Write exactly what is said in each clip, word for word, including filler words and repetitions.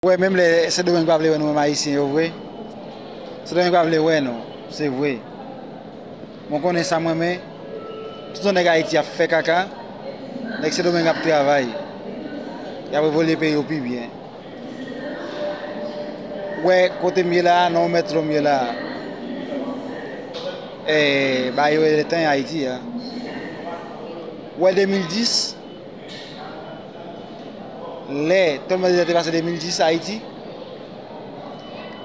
Wè, menm lè Sendomeng pa vle wè nou menm Ayisyen yo vre. Sendomeng pa vle wè nou, se vre. Mwen konnen sa mwen men, tout yon nèg Ayiti ap fè kaka, nèg Sendomeng ap travay. Y ap evolye peyi yo pi byen. Wè, kote m ye la, nan yon mètwo m ye la. E, ba yo etenn Ayiti a. Wè de mil dis, lè tranblemanntè te pase de mil dis Ayiti,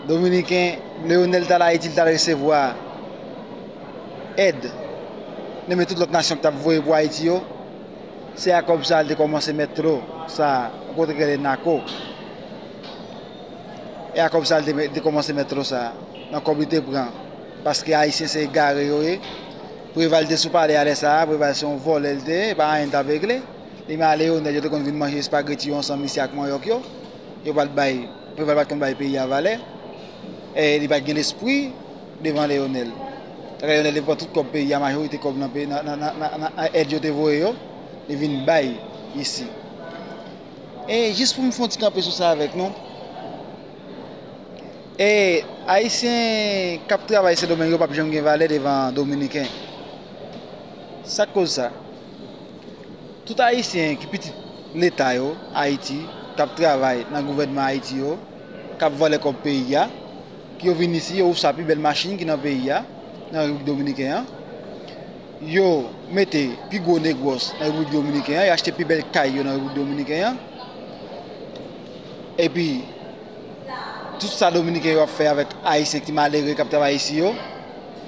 Dominiken, Leonel t al Ayiti, li t al resevwa èd nan men tout lòt nasyon ki t ap voye pou Ayiti yo. Se a kòb sa a li te kòmanse mètwo sa, yon kote ki rele Nako. E a kòb sa a li te, te kòmanse mètwo sa, nan kòb li te pran. Paske Ayisyen se egare yo ye. Preval te sou palè a lè sa a, Preval se yon vòlè li te ye, e pa anyen li t ap regle. Li men a Leonel, yo te konn vin manje espageti yo ansanm isi ak manyòk yo. Yo pa t bay, Preval pa t konn bay peyi a valè. E li pa t gen lespri devan Leonel. Sa fè Leonel te pran tout kòb peyi a, majorite kòb nan peyi, nan, nan, nan, nan, nan èd yo te voye yo, li vin bay isi. E jis pou m fè yon ti kanpe sou sa avèk nou. E Ayisyen k ap travay Sendomeng yo p ap janm gen valè devan Dominiken. Sa k koz sa? Tout Ayisyen ki pitit Leta yo, Ayiti, k ap travay nan gouvènman Ayiti yo, k ap vòlè kòb peyi a, ki yo vin isi, yo wousa pi bèl machin ki nan peyi a, nan Repiblik Dominiken an. Yo mete pi gwo negwòs nan Repiblik Dominiken an, yo achte pi bèl kay yo nan Repiblik Dominiken an. Epi, tout sa Dominiken yo ap fè avèk Ayisyen ki malere k ap travay isi yo,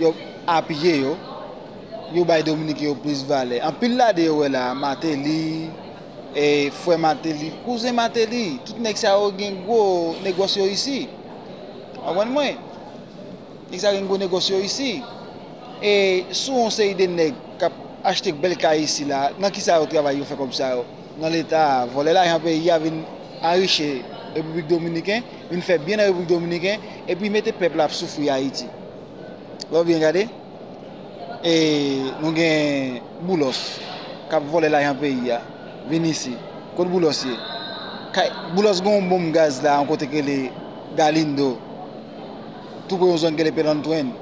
yo apiye yo, yo bay Dominiken yo plis valè. Anpil ladan yo wè la, Martelly, e, frè Martelly, kouzen Martelly, tout nèg sa yo gen gwo negwòs yo isi. Konprann mwen? Nèg sa gen gwo negòs yo isi. E sou yon seri de nèg k ap achte bèl kay isi la, nan kisa yo travay, yo fè kòb sa yo? Nan Leta a, vòlè lajan peyi a, vin anrichi Repiblik Dominiken, vin fè byen nan Repiblik Dominiken, epi mete pèp la ap soufri Ayiti. Lè w byen gade, e nou gen Boulos k ap vòlè lajan peyi a, vin isi. Kot Boulos ye? Kay, Boulos gen yon bonm gaz la, yon kote ki rele Galindo, tou pre yon zòn ki rele Pelantwen.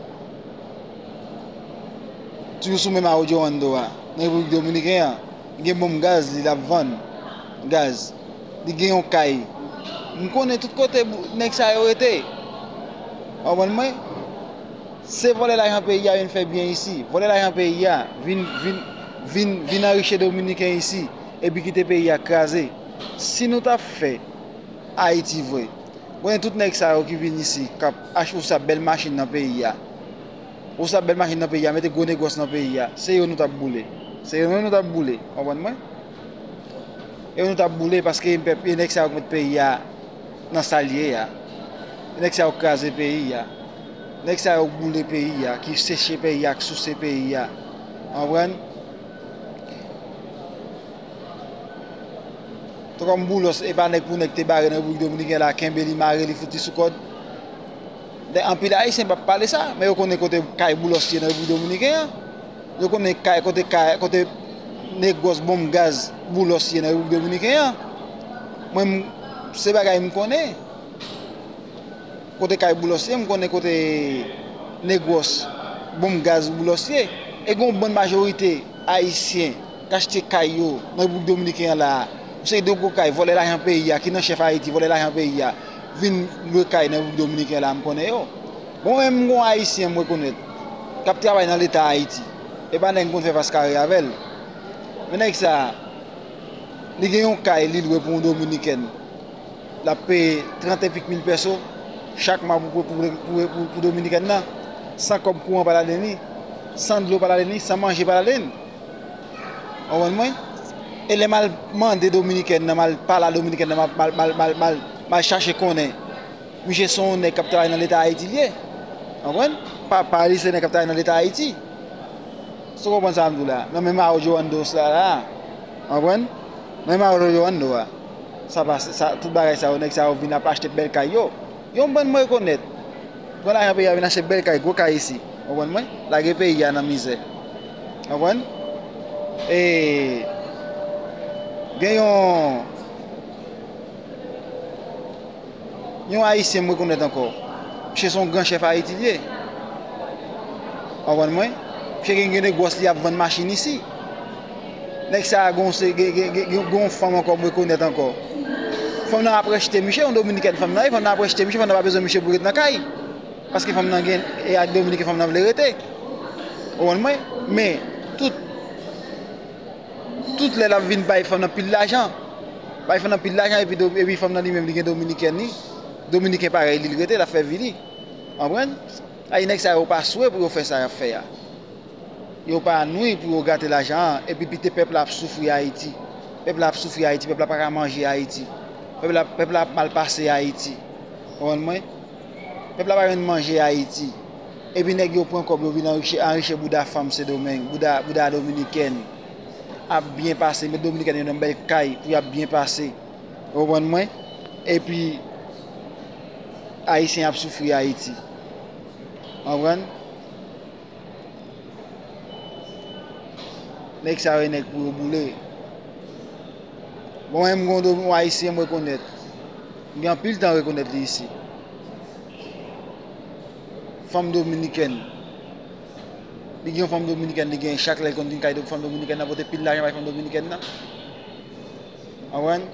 Toujou sou menm Arroyo Hondo a, nan Repiblik Dominiken an, li gen bonm gaz li, l ap vann gaz. Li gen yon kay. M konnen tout kote bou-, nèg sa yo rete. W konprann mwen? Se vòlè lajan peyi a vin fè byen isi. Vòlè lajan peyi a vin, vin, vin, vin anrichi Dominiken isi. Epi kite peyi a kraze. Si nou ta fè Ayiti vre, konnen tout nèg sa yo ki vin isi, k ap achte sa bèl machin nan peyi a. Ou sa bèl machin nan peyi a, mete gwo negòs nan peyi a. Se yo nou t ap boule. Se yo menm nou t ap boule. Konprann mwen? E yo nou t ap boule paske e pèp, e nèg sa yo k met peyi a nan sa l ye a. E nèg sa yo k kraze peyi a. Nèg sa yo k boule peyi a, ki seche peyi a, k souse peyi a. Konprann? Tankou Boulos, e pa nèg pou nèg te bare nan Repiblik Dominiken la, kenbe li, mare li, fout li sou kòd. Dayè, anpil Ayisyen p ap pale sa, men yo konnen kote kay Boulos ye nan Repiblik Dominiken an. Yo konnen kay, kote kay, kote negòs bonm gaz Boulos ye nan Repiblik Dominiken an. Mwen, m, se bagay m konnen. Kote kay Boulos ye, m konnen kote negòs bonm gaz Boulos ye. E gen yon bann majorite Ayisyen k achte kay yo nan Repiblik Dominiken an la a. Yon seri de gwo kay, vòlè lajan peyi a, ki nan chèf Ayiti, vòlè lajan peyi a, vin lwe kay nan Repiblik Dominiken an la a, m konnen yo. Bon, mwen menm, m gen yon Ayisyen m rekonèt, k ap travay nan Leta Ayiti. E pa nèg m konn fè fas kare avè l. Men nèg sa a, li gen yon kay li lwe pou yon Dominikèn. L ap peye trant e pik mil pèso chak mwa pou, pou, pou, pou, pou, pou Dominikèn nan. San kòb kouran pa ladan li, san dlo pa ladan li, san manje pa ladan li. Konprann mwen? E lè m al mande Dominikèn nan, m al pale a Dominikèn nan, m al, m al, m al, m al, m al, m al chache konnen. Misye se yon nèg k ap travay nan Leta Ayiti li ye. Konprann? Papa li se nèg k ap travay nan Leta Ayiti. Si w konprann sa m di w la, nan menm Arroyo Hondo sa la, konprann? Nan menm Arroyo Hondo a, sa pa, sa, tout bagay sa yo, nèg sa yo vin ap achte bèl kay yo. Yon bann mwen rekonèt, pran lajan peyi a vin achte bèl kay, gwo kay isi, konprann mwen? Lage peyi a nan mizè, konprann? E gen yon Yon Ayisyen m rekonèt ankò. Misye se yon gran chèf Ayiti li ye. Konprann mwen? Misye gen, gen negwòs li ap vann machin isi. Nèg sa a gen yon se-, gen, gen, gen, gen, gen yon fanm ankò m rekonèt ankò. Fanm nan ap rejte misye, yon dominikèn fanm nan ye, fanm nan ap rejte misye, fanm nan pa bezwen misye pou ret nan kay. Paske fanm nan gen, e a dominiken fanm nan vle rete. Konprann mwen? Men, tout, tout lè l ap vin bay fanm nan pil lajan. Bay fanm nan pil lajan, epi, do- epi fanm nan li menm, li gen dominikèn li. Dominiken parèy li, l rete, l ap fè vi li. Konprann? Ay, nèg sa yo pa swe pou yo fè sa y ap fè a. Yo pa nwi pou yo gate lajan an, epi pite pèp la ap soufri Ayiti. Pèp la ap soufri Ayiti, pèp la pa ka manje Ayiti. Pèp la, pèp la ap mal pase Ayiti. Konprann mwen? Pèp la pa jwenn manje Ayiti. Epi nèg yo pran kòb yo vin anrichi, anrichi bouda fanm Sendomeng, bouda, bouda dominikèn. Ap byen pase, met dominikèn yo nan bèl kay pou y ap byen pase. Ou konprann mwen? Epi Ayisyen ap soufri Ayiti. Konprann? Nèg sa yo e nèg pou yo boule. Bon, mwen menm, m gen yon do- yon Ayisyen m rekonèt. M gen anpil tan rekonèt li isi. Fanm dominikèn. Li gen yon fanm dominikèn, li gen chak lè l konn vin kay do- fanm dominikèn nan pote pil lajan bay fanm dominikèn nan. Konprann?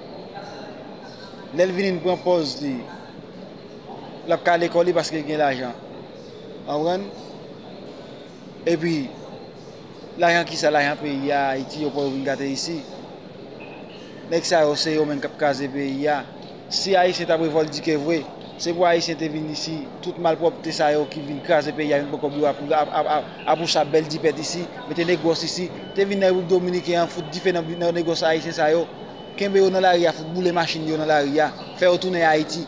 Lè l vini, l pran pòz li. L ap kale kò li paske l gen lajan. Konprann? Epi, lajan kisa? Lajan peyi a, Ayiti, yo pran yo vin gate isi. Nèg sa yo, se yo menm k ap kraze peyi a. Si Ayisyen t ap revòldike vre, se pou Ayisyen te vin isi, tout malpwòpte sa yo ki vin kraze peyi a, vin pran kòb yo ap, ap, ap, ap, ap wouch ap bèl dipèt isi, mete negwòs isi, te vin nan Repiblik Dominiken an, fout dife nan, nan negwòs ayisyen sa yo, kenbe yo nan lari a, fout boule machin yo nan lari a, fè yo tounen Ayiti,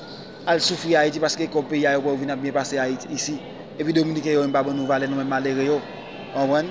al soufri Ayiti, paske kòb peyi a yo pran yo vin ap byen pase Ayiti isi. Epi Dominiken yo menm pa ban nou valè, nou menm malere yo. Konprann?